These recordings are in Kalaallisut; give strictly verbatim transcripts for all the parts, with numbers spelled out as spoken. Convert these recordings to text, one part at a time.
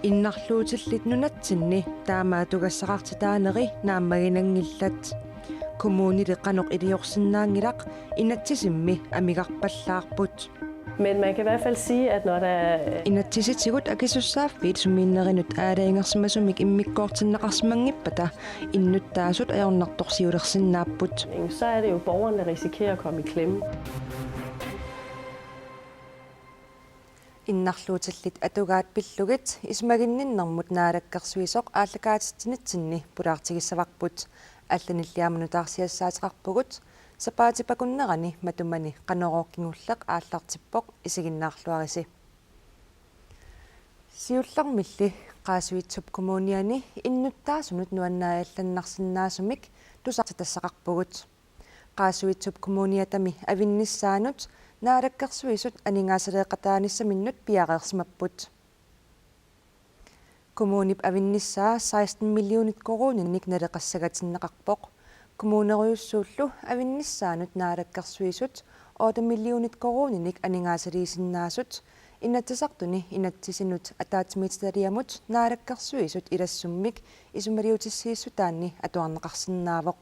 Innarluutillit nunatsinni taama atugassaqartitaaneri naammaginanngillat. Kommunili qanoq iliorsinnaanngilaq inatsisimmi amigarpallaarput. Men man kan i hvert fald sige, at når der... Inatsisitigut akisussaaffiit sumiinnerinut aalajangersimasumik immikkoortinneqarsimanngippata innuttaasut ajornartorsiulersinnaapput. Så er det jo borgerne, der risikerer at komme i klemme. Innarluutillit atugaat pillugit isumaginninnermut naalakkersuisoq aallakaatitsinitsinni pulaartigissavarput. Allanilli aamma nutaarsiassaateqarpugut, sapaatip akunnerani matumani Qanorooq kingulleq aallartippoq, isiginnaarluarisi. Siullermilli Qaasuitsup Kommuniani innuttaasunut nuannaallannarsinnaasumik tusartitassaqarpugut. Qaasuitsup Kommuniatami avinnissaanut naalakkersuisut aningaasaleeqataanissaminnut piareersimapput. Kommunip avinnissaa seksten millionit koruuninik naleqassagatinneqarpoq. Kommunerujussuullu avinnissaanut naalakkersuisut otte millionit koruuninik aningaasaliisinnaasut Inatsisartuni inatsisinut ataatsimiititaliamut naalakkersuisut ilassummik isumaliutissiissutaanni atuarneqarsinnaavoq.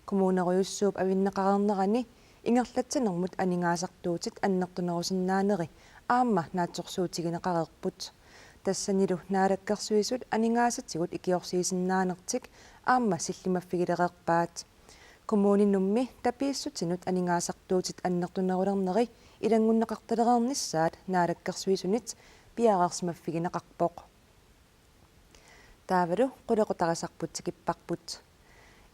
Kommunerujussuup avinneqareernerani ingerlatsinermut aningaasartuutit annertunerusinnaaneri aamma naatsorsuutigineqareerput. Tassanilu naalakkersuisut aningaasatigut ikiorsiisinnaanertik aamma sillimaffigilereerpaat. Kommuninummi tapiissutinut aningaasartuutit annertunerulerneri ilanngunneqartalereernissaat naalakkersuisunit piareersimaffigineqarpoq. Taavalu qulequtarisarput tikipparput.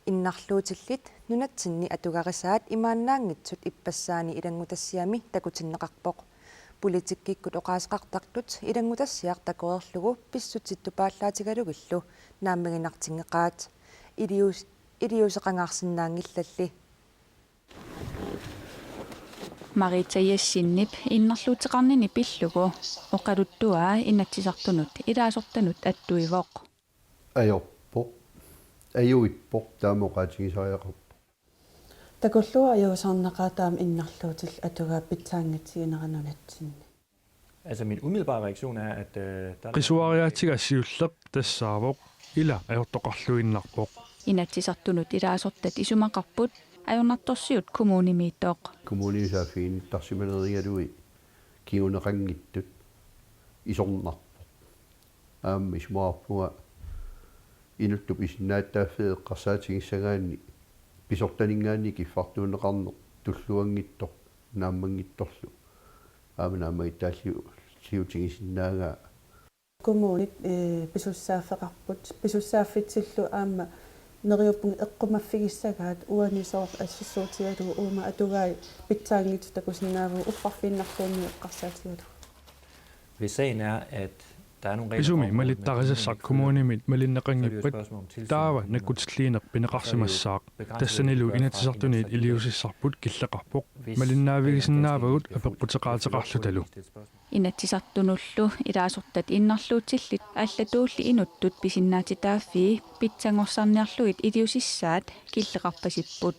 Innarluutillit nunatsinni atugarisaat imaannaanngitsut ippassaani ilanngutassiami takutinneqarpoq. Politikkikkut oqaaseqartartut ilanngutassiaq takoreerlugu pissutsit tupaallaatigalugillu naammaginartinngeqaat. Ilius-, iliuuseqangaarsinnaanngillalli. Marita Jessenip innarluuteqarnini pillugu oqaluttuaa Inatsisartunut ilaasortanut attuivoq. Ajorpoq. Ajuippoq, taama oqaatigisariaqarpoq. Takullugu ajuusaarnaqaaq taama innarluutillit atugaat pitsaanngitsiginera nunatsinni. Altså, min umiddelbare reaktion er, at, øh, der... Qisuariaatsiga siulleq tassaavoq: ila ajortoqarluinnarpoq. Inatsisartunut ilaasortat isumaqarput ajornartorsiut kommunimiittoq. Kommunimi saaffiginnittarsimanerigalugit kinguneqanngitsut isornarpoq. Aamma isumaqarpunga inuttut pisinnaatitaaffii eqqarsaatigissagaanni pisortaninngaanniit kiffartuunneqarneq tulluanngitsoq naammanngitsorlu aamma naammagittaalliutigisinnaagaat. Kommunit, eh, pisussaaffeqarput, pisussaaffitsillu aamma neriuppunga eqqumaffigissagaat uani soorlu assersuutigalugu uuma atugai pitsaanngitsut takusinnaavagut uffarfiinnarluunniit eqqarsaatigalugu. Hvis sagen er, at der er nogle regler på området, men kommunen ikke følger, så er det jo et spørgsmål om tilsyn og indhold. Pisumi malittarisassaq kommunimit malinneqanngippat taava nakkutilliineq pineqarsimassaaq. Tassanilu Inatsisartuni iliuusissarput killeqarpoq. Malinnaavigisinnaavarput apeqquteqaateqarlutalu. Inatsisartunullu ilaasortat innarluutillit allatuulli inuttut pisinnaatitaaffii pitsanngorsarniarlugit iliuusissaat killeqarpasipput.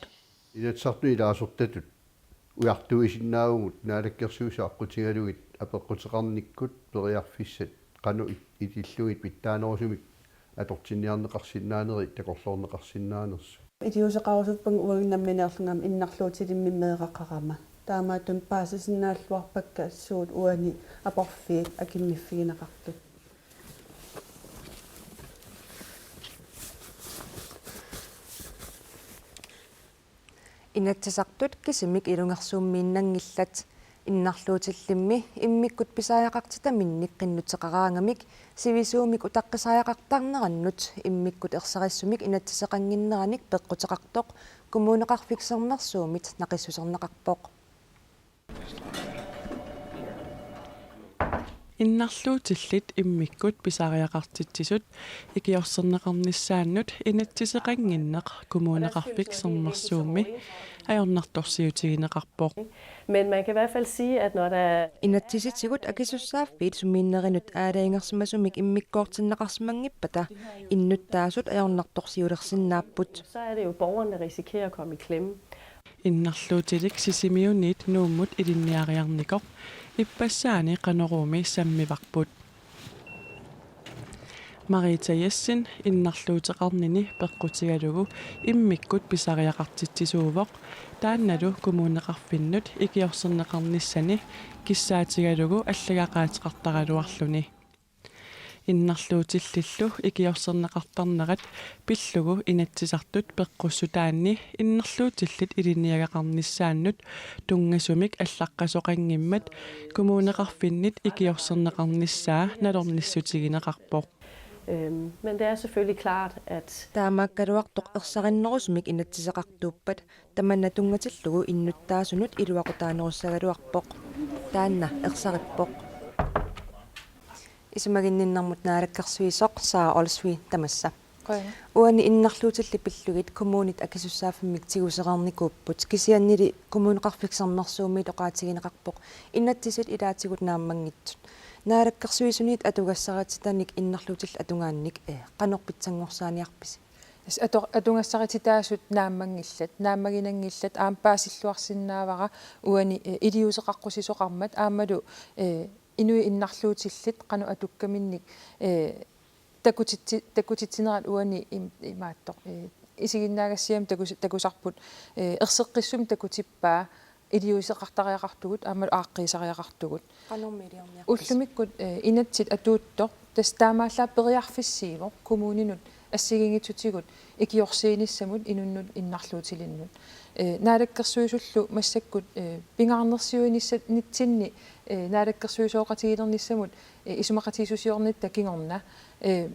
Inatsisartuni ilaasortatut ujartuisinnaavugut naalakkersuisut aqqutigalugit apeqquteqarnikkut periarfissat qanoq it-, itillugit pitsaanerusumik atortinniarneqarsinnaanerit takorloorneqarsinnaanersut. Iliuuseqarusuppunga uagut nammineerlunga aamma innarluutilimmik meeraqarama. Taamaattumik paasisinnaalluarpakka suut uani aporfiit akimmiffigineqartut. Inatsisartut kisimik ilungersuummiinnanngillat. Innarluutillimmi immikkut pisariaqartitaminnik qinnuteqaraangamik sivisuumik utaqqisariaqartarnerannut immikkut ersarissumik inatsiseqannginneranik peqquteqartoq Kommuneqarfik Sermersuumit naqissuserneqarpoq. Innarluutillit immikkut pisariaqartitsisut ikiorserneqarnissaannut inatsiseqannginneq Kommuneqarfik Sermersuumi ajornartorsiutigineqarpoq. Men man kan i hvert fald sige, at når der... Inatsisitigut akisussaaffiit sumiinnerinut aalajangersimasumik immikkoortinneqarsimanngippata innuttaasut ajornartorsiulersinnaapput. Så er det jo borgerne, der risikerer at komme i klemme. Innarluutilik Sisimiuniit Nuummut ilinniariarnikoq, ippassaani Qanoruumi sammivarput. Marita Jessen innarluuteqarnini peqqutigalugu immikkut pisariaqartitsisuuvoq, taannalu kommuneqarfinnut ikiorserneqarnissani kissaatigalugu allagaqaateqartaraluarluni. Innarluutillillu ikiorserneqartarnerat pillugu Inatsisartut peqqussutaanni innarluutillit ilinniagaqarnissaannut tunngasumik allaqqasoqanngimmat kommuneqarfinnit ikiorserneqarnissaa nalornissutigineqarpoq. Øhm, men det er selvfølgelig klart, at Taamaakkaluartoq ersarinnerusumik inatsiseqartuuppat tamanna tunngatillugu innuttaasunut iluaqutaanerussagaluarpoq. Taanna ersarippoq. Isumaginninnermut naalakkersuisoq Sara Olsvig tamassa. Qujanaq. Uani innarluutillit pillugit kommunit akisussaaffimmik tigusereernikuupput, kisiannili Kommuneqarfik Sermersuumiit oqaatigineqarpoq inatsisit ilaatigut naammanngitsut. Naalakkersuisuniit atugassarititanik innarluutillit atugaannik, eh, qanoq pitsanngorsaaniarpisi? Tassa atu-, atugassarititaasut naammanngillat, naammaginanngillat, aamma paasilluarsinnaavara uani, eh, iliuuseqaqqusisoqarmat aammalu, eh, inuit innarluutillit qanoq atukkaminnik, eh, takutitsi-, takutitsinerat uani im-, imaattoq, eh, isiginnaagassiami takus-, takusarput, eh, erseqqissumik takutippaa iliuuseqartariaqartugut aammalu aaqqiisariaqartugut. Qanormi iliorniarpisi? Ullumikkut, eh, inatsit atuuttoq tassa taamaallaat periarfissiivoq kommuninut assigiinngitsutigut ikiorsiinissamut inunnut innarluutilinnut. Eh, naalakkersuisullu massakkut, eh, pingaarnersiuinissa-, nitsinni, eh, naalakkersuisooqatigilernissamut, eh, isumaqatigiissusiornitta kingorna, eh,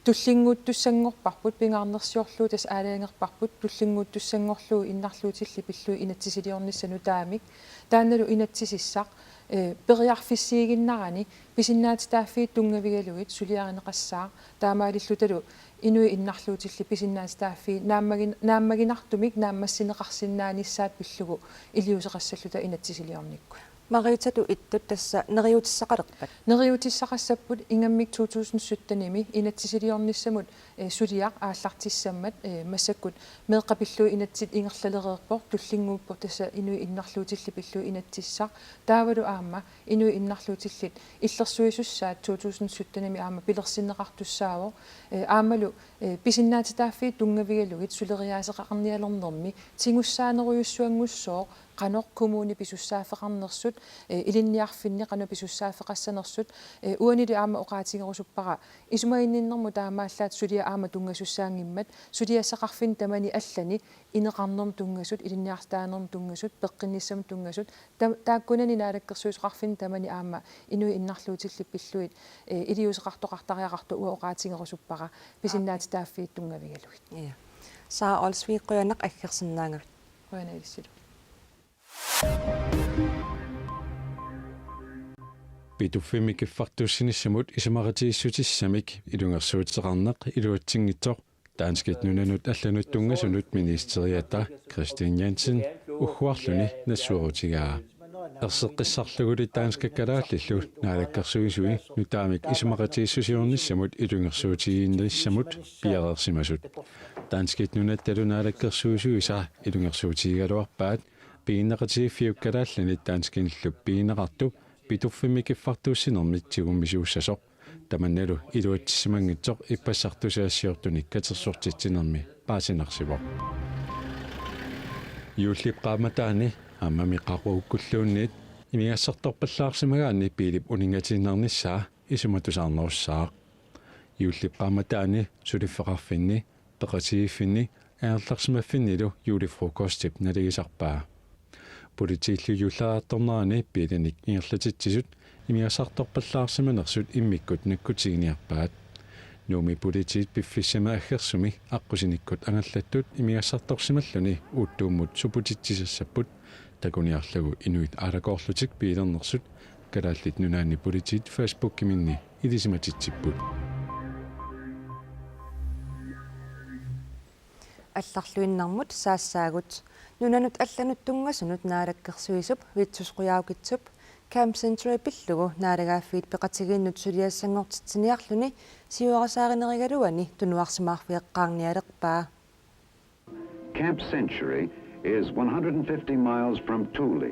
tullinnguuttussanngorparput, pingaarnersiorlugu tassa aalajangerparput, tullinnguuttussanngorlugu innarluutillit pillugit inatsisiliornissaq nutaamik. Taannalu inatsisissaq, eh, periarfissiiginnarani pisinnaatitaaffiit tunngavigalugit suliarineqassaaq, taamaalillutalu inuit innarluutillit pisinnaatitaaffii naammagin-, naammaginartumik naammassineqarsinnaanissaat pillugu iliuuseqassalluta inatsisiliornikkut. Maritatu ittut, tassa neriuutissaqalerpat? Neriuutissaqassapput, ingammik to tusind syttenimi inatsisiliornissamut, eh, suliaq aallartissammat, eh, massakkut meeqqat pillugit inatsit ingerlalereerpoq, tullinnguuppoq tassa inuit innarluutillit pillugit inatsissaq. Taavalu aamma inuit innarluutillit illersuisussaat to tusind syttenimi aamma pilersinneqartussaavoq, eh, aammalu, eh, pisinnaatitaaffiit tunngavigalugit suleriaaseqarnialernermi tigussaanerujussuanngussooq qanoq kommuni pisussaaffeqarnersut, eh, ilinniarfinni qanoq pisussaaffeqassanersut, eh, uanili aamma oqaatigerusuppara isumaginninnermut taamaallaat suliat aamma tunngasussaanngimmat, suliassaqarfinni tamani allani ineqarnermut tunngasut, ilinniartitaanermut tunngasut, peqqinnissamut tunngasut, ta-, taakkunani naalakkersuisoqarfinni tamani aamma inuit innarluutillit pillugit, eh, iliuuseqartoqartariaqartoq uanga oqaatigerusuppara pisinnaatitaaffiit tunngavigalugit. Ja. Sara Olsvig, qujanaq aggersinnaagavit. Qujanaq ilissilu. Pituffimmi kiffartuussinissamut isumaqatigiissutissamik ilungersuuteqarneq iluatsinngitsoq danskit nunanut allanut tunngasunut ministeriata Kristian Jensen ugguarluni nassuerutigaa. Erseqqissarlugulu danskit kalaallillu naalakkersuisui nutaamik isumaqatigiissusiornissamut ilungersuutigiinnissamut piareersimasut. Danskit nunattalu naalakkersuisuisa ilungersuutigigaluarpaat, piginneqatigiiffiup Kalaallit Nunaanni danskinillu pigineqartup Pituffimmi kiffartuussinermi tigummisuussasoq. Tamannalu iluatsissimanngitsoq ippassaq tusagassiortunik katersortitsinermi paasinarsivoq. Juullip qaammataani aammami qaqugukkulluunniit imigassartorpallaarsimagaanni biilip uninngatiinnarnissaa isumatusaarnerussaaq. Juullip qaammataani suliffeqarfinni, peqatigiiffinni angerlarsimaffinnilu julefrokostip naligisarpaa. Politiillu juulleriartornerani biilinik ingerlatitsisut imigassartorpallaarsimanersut immikkut nakkutiginiarpaat. Nuummi politiit piffissami aggersumi aqqusinikkut angallattut imigassartorsimalluni uuttuummut suputitsisassapput, takuniarlugu inuit aalakoorlutik biilernersut. Kalaallit Nunaanni Politiit Facebookiminni ilisimatitsipput. Allarluinnarmut saassaagut. Nunanut allanut tunngasunut naalakkersuisup Vittus Qujaukitsup Camp Century pillugu Naalagaaffiit Peqatigiinnut suliassanngortitsiniarluni siuarisaarinerugaluani tunuarsimaarfigeqqaarnialerpaa. Camp Century is one hundred fifty miles from Thule.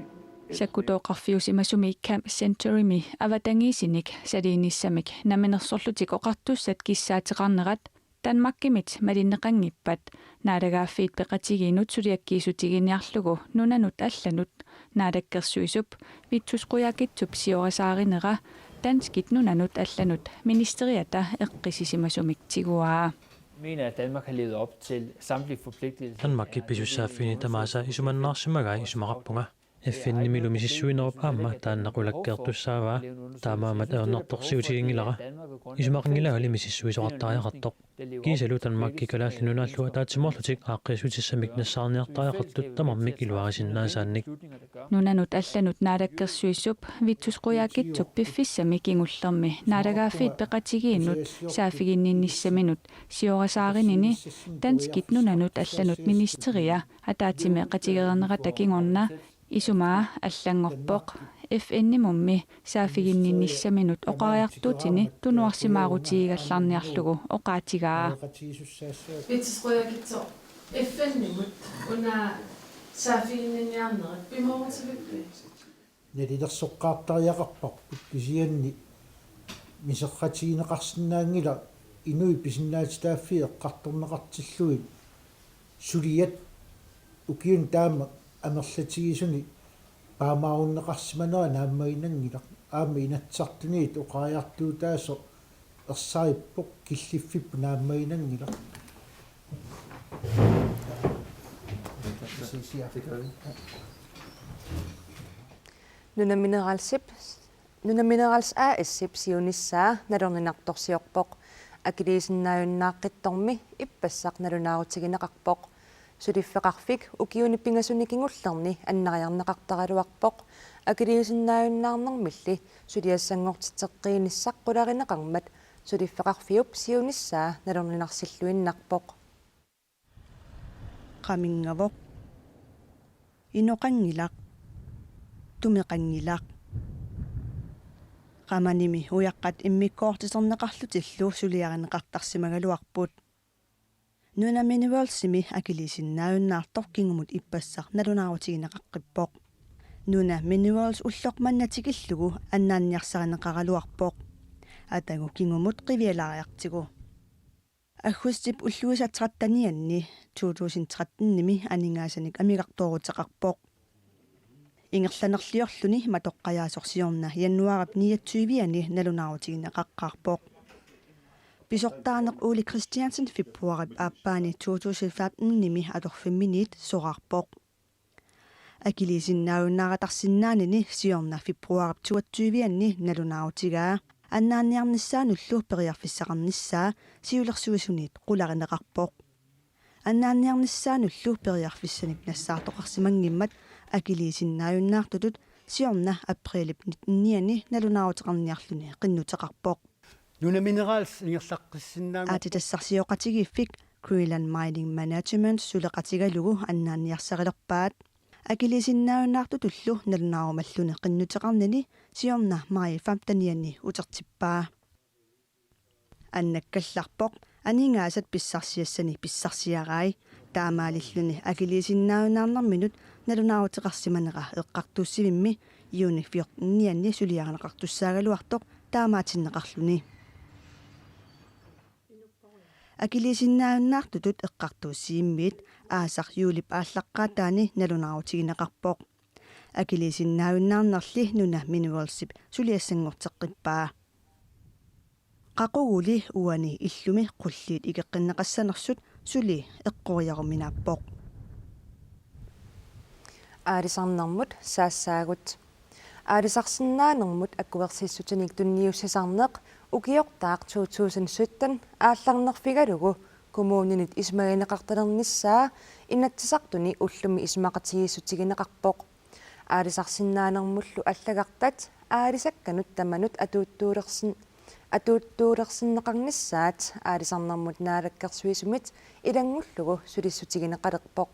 Sakkutooqarfiusimasumi Camp Centurymi avatangiisinik saliinissamik namminersorlutik oqartussat kissaateqarnerat Danmarkimit malinneqanngippat Naalagaaffiit Peqatigiinnut suliakkiissutiginiarlugu nunanut allanut naalakkersuisup Vittus Qujaukitsup siorasaarnera danskit nunanut allanut ministeriata eqqissisimasumik tiguaa. Mener, at Danmark har levet op til samtlige forpligtelser. Danmarkip pisussaaffiini tamaasa isumannaarsimagai isumaqarpunga. F N-imilu misissuinerup aamma taanna qulakkeertussaavaa, taamaammat ajornartorsiutiginngilara. Isumaqanngilanga misissuisoqartariaqartoq. Kiisalu Danmarki Kalaallit Nunaallu ataatsimoorlutik aaqqiissutissamik nassaarniartariaqartut tamarmik iluarisinnaasaannik. Nunanut allanut naalakkersuisup Vittus Qujaukitsup piffissami kingullermi Naalagaaffiit Peqatigiinnut saaffiginninnissaminut siorasaarnini danskit nunanut allanut ministeria ataatsimeeqatigereernerata kingorna isumaa allanngorpoq F N-imummi saaffiginninnissaminut oqariartuutini tunuarsimaarutigigallarniarlugu oqaatigaa. Vittus Qujaukitsoq, F N-imut una saaffiginninniarnerit pimoorutivippi? Nalilersoqqaartariaqarparput kisianni miserratigineqarsinnaanngilaq inuit pisinnaatitaaffii eqqartorneqartillugit suliat ukiuni taama amerlatigisuni paamaarunneqarsimanera naammaginanngilaq, aamma Inatsisartuniit oqariartuutaasoq ersarippoq, killiffipput naammaginanngilaq. Nunamineralsip, Nunaminerals A S-ip siunissaa nalorninartorsiorpoq. Akiliisinnaajunnaaqqittormi ippassaq nalunaarutigineqarpoq. Suliffeqarfik ukiuni pingasuni kingullerni annariarneqartaraluarpoq. Akiliisinnaajunnaarnermilli suliassanngortitseqqiinissaq qularineqarmat suliffeqarfiup siunissaa nalorninarsilluinnarpoq. Qaminngavoq. Inoqanngilaq. Tumeqanngilaq. Qamanimi ujaqqat immikkoortiserneqarlutillu suliarineqartarsimagaluarput. Nunamineralsimi akiliisinnaajunnaartoq kingumut ippassaq nalunaarutigineqaqqippoq. Nunaminerals ulloq manna tikillugu annaanniarsarineqaraluarpoq. Atagu kingumut qivialaariartigu. Aggustip ulluisa trettenianni to tusind tretten-imi aningaasanik amigartooruteqarpoq. Ingerlanerliorluni matoqqajaasoq siorna januaarip niogtyve-ani nalunaarutigineqaqqaarpoq. Pisortaaneq Ole Christiansen februaarip aappaani to tusind femten-imi atorfimminiit soraarpoq. Akiliisinnaajunnaaratarsinnaanini siorna februaarip toogtyve-anni nalunaarutigaa annaanniarnissaanullu periarfissaqarnissaa siulersuisuniit qularineqarpoq. Annaanniarnissaanullu periarfissanik nassaartoqarsimanngimmat akiliisinnaajunnaartutut siorna apriilip nitten-iani nalunaaruteqarniarluni qinnuteqarpoq. Nunaminerals ingerlaqqissinnaanngorpoq. Aatsitassarsioqatigiiffik Greenland Mining Management suleqatigalugu annaanniarsarilerpaat. Akiliisinnaajunnaartutullu nalunaarumalluni qinnuteqarnini siorna maj femten-iani utertippaa. Annakkallarpoq aningaasat pissarsiassani pissarsiarai, taamaalilluni akiliisinnaajunnaarnerminut nalunaaruteqarsimanera eqqartuussivimmi juuni fjorten-iani suliarineqartussaagaluartoq taamaatinneqarluni. Akiliisinnaajunnaartutut eqqartuussivimmiit aasaq juulip aallaqqaataani nalunaarutigineqarpoq. Akiliisinnaajunnaarnerli Nunamineralsip suliassanngorteqqippaa. Qaquguli uani illumi qulliit ikeqqinneqassanersut suli eqqoriaruminaappoq. Aalisarnermut saassaagut. Aalisarsinnaanermut akuersissutinik tunniussisarneq ukiortaaq to tusind sytten aallarnerfigalugu kommuninit isumagineqartalernissaa Inatsisartuni ullumi isumaqatigiissutigineqarpoq. Aalisarsinnaanermullu allagartat aalisakkanut tamanut atuuttuulersin-, atuuttuulersinneqarnissaat aalisarnermut naalakkersuisumit ilanngullugu sulissutigineqalerpoq.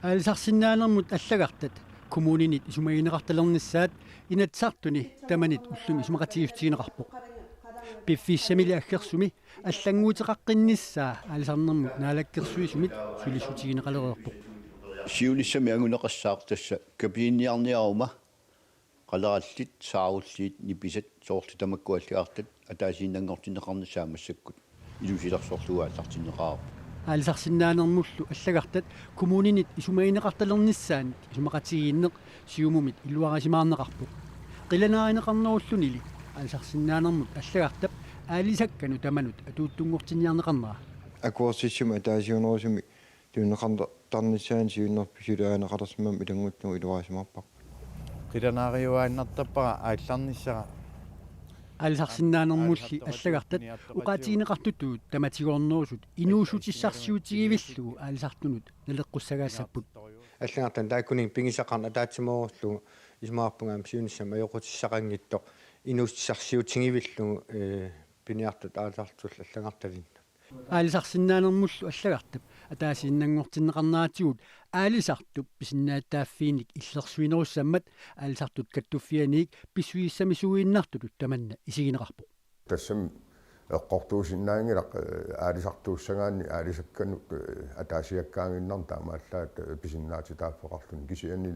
Aalisarsinnaanermut allagartat kommuninit isumagineqartalernissaat Inatsisartuni tamanit ullumi isumaqatigiissutigineqarpoq. Piffissamili aggersumi allannguuteqaqqinnissaa aalisarnermut naalakkersuisumit sulissutigineqalereerpoq. Siunissami anguneqassaaq tassa kapisiinniarniaruma qalerallit, saarulliit, nipisat soorlu tamakku allagartat ataasiinnanngortinneqarnissaat massakkut ilusilersorlugu aallartinneqareerput. Aalisarsinnaanermullu allagartat kommuninit isumagineqartalernissaannik isumaqatigiinneq Siumumit iluarisimaarneqarpoq. Qilanaarineqarnerullunili aalisarsinnaanermut allagartap aalisakkanut tamanut atuuttunngortinniarneqarnera. Akuersissummik ataasiunerusumik tunineqartarnissaanut siunnerpit suliarineqalersimammat ilanngullugu iluarisimaarparput. Qilanaariuaannartarpara aallarnissara. Aalisarsinnaanermulli allagartat oqaatigineqartutut tamatigoornerusut inuussutissarsiutigivillugu aalisartunut naleqqussagaassapput. Allagartaq taakkuninnga pigisaqarneq ataatsimoorullugu isumaqarpunga aamma siunissami ajoqutissaqanngitsoq inuussutissarsiutigivillugu, ee, piniartut aalisartullu allagartalinnut. Aalisarsinnaanermullu allagartap ataasiinnanngortinneqarneratigut aalisartup pisinnaatitaaffiinik illersuinerussammat Aalisartut Kattuffianniit pissusissamisuuinnartutut tamanna isigineqarpoq. Tassami eqqortuusinnaanngilaq, ee, aalisartuussagaanni aalisakkanut, ee, ataasiakkaaginnarni taamaallaat, ee, pisinnaatitaaffeqarluni, kisianni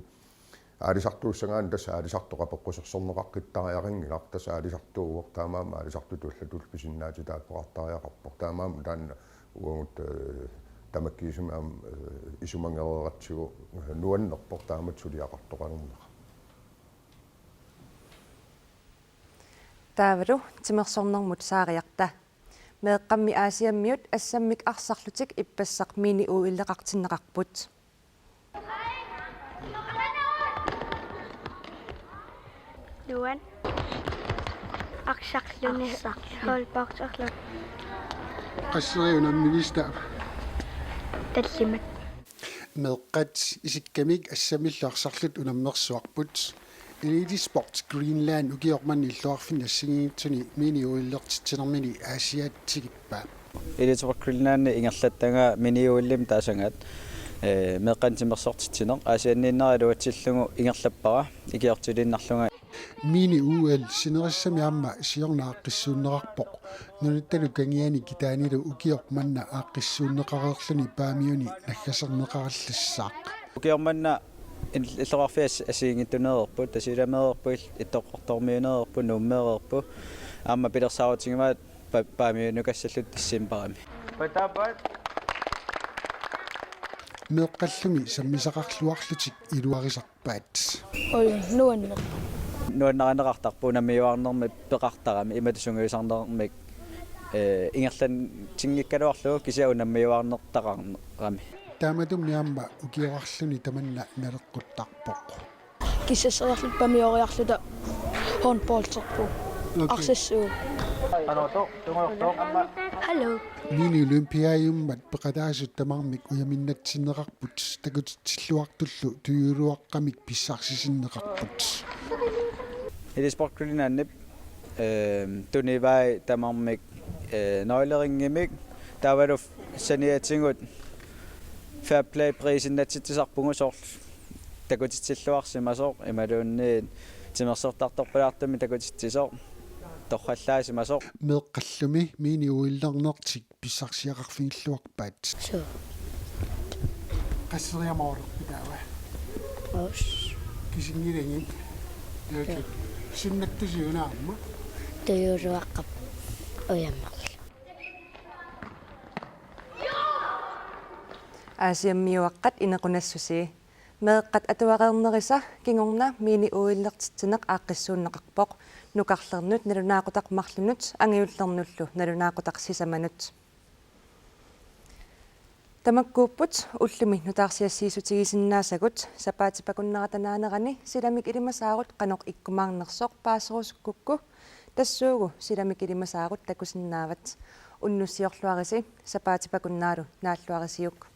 aalisartuussagaanni tassa aalisartoq apeqqusersorneqaqqittariaqanngilaq, tassa aalisartuuvoq taamaammat aalisartutut allatullu pisinnaatitaaffeqartariaqarpoq, taamaammat taanna uagut, ee, tamakkiisumik aamma, ee, isumagereeratsigu nuannerpoq taamatut suliaqartoqalernera. Taavalu timersornermut saariarta. Meeqqammi Aasiammiut assammik arsarlutik ippassaq mini-O L-eqartinneqarput. Luan. Arsarluni. Arsarluni. Holdbokserluni. Qasseriarlutit unammivissavat? Tallimat. Meeqqat isikkamik assammillu arsarlutik unammersuarput. Elite Sport Greenland ukioq manna illoqarfinni assigiinngitsuni mini-O L-ertitsinermini Aasiaat tikippaa. Elite Sport Greenland ingerlattagaa mini-O L-imik taasagaat, ee, meeqqanik timersortitsineq Aasianniinnera iluatsillugu ingerlappara ikiortiliinnarlunga. Mini-O L sinerissami aamma siorna aaqqissuunneqarpoq. Nunattalu Kangiani Kitaanilu ukioq manna aaqqissuunneqareerluni Paamiuni naggaserneqarallassaaq. Ukioq manna il-, illoqarfiit as-, assigiinngitsuuneereerput, Tasiilameereerput, il-, Ittoqqortoormiuneereerput, Nuummeereerput. Aamma pilersaarutigivaat Pa-, Paamiunukassalluta decembarimi. Meeqqallumi sammisaqarluarlutik iluarisarpaat. Oj, nuanneq. Nuannarineqartarpoq unammiuaarnermik peqartarami, imatut sungiusarnermik, ee, ingerlatsinngikkaluarlugu kisianni unammiuaarnertaqarami. Taamatummi aamma ukioqarluni tamanna naleqquttarpoq. Kissasseriarluta Paamioriarluta håndbolderpugut. Okay. Arsassuugut. Hallo. Mini-olympiademmat peqataasut tamarmik ujaminnatsinneqarput, takutitsilluartullu tujuuluaqqamik pissarsisinneqarput. Elite Sport Greenlandip, ehm, tunivai tamarmik, eh, nøgleringemik, taavalu saniatigut Fair Play priisinnatsitsisarpugut, soorlu takutitsilluarsimasoq imaluunniit timersortartorpalaartumik takutitsisoq torrallaasimasoq. Meeqqallumi mini-O L-ernertik pissarsiaqarfigilluarpaat. Suu. Qasseriarlutit taava? Us. Kisinngilagut. Suu. Sinnattusiuna aamma? Tujuuluaqqap ujammerlugu. Aasiammiuaqqat inequnassusii. Meeqqat atuareernerisa kingorna mini-O L-ertitsineq aaqqissuunneqarpoq, nukarlernut nalunaaqutaq marlunut angajullernullu nalunaaqutaq sisamanut. Tamakkuupput ullumi nutaarsiassiissutigisinnaasagut. Sapaatip-akunnerata naanerani silamik ilimasaarut qanoq ikkumaarnersoq paaserusukkukku, tassuugu silamik ilimasaarut takusinnaavat. Unnussiorluarisi, sapaatip-akunnaalu naalluarisiuk.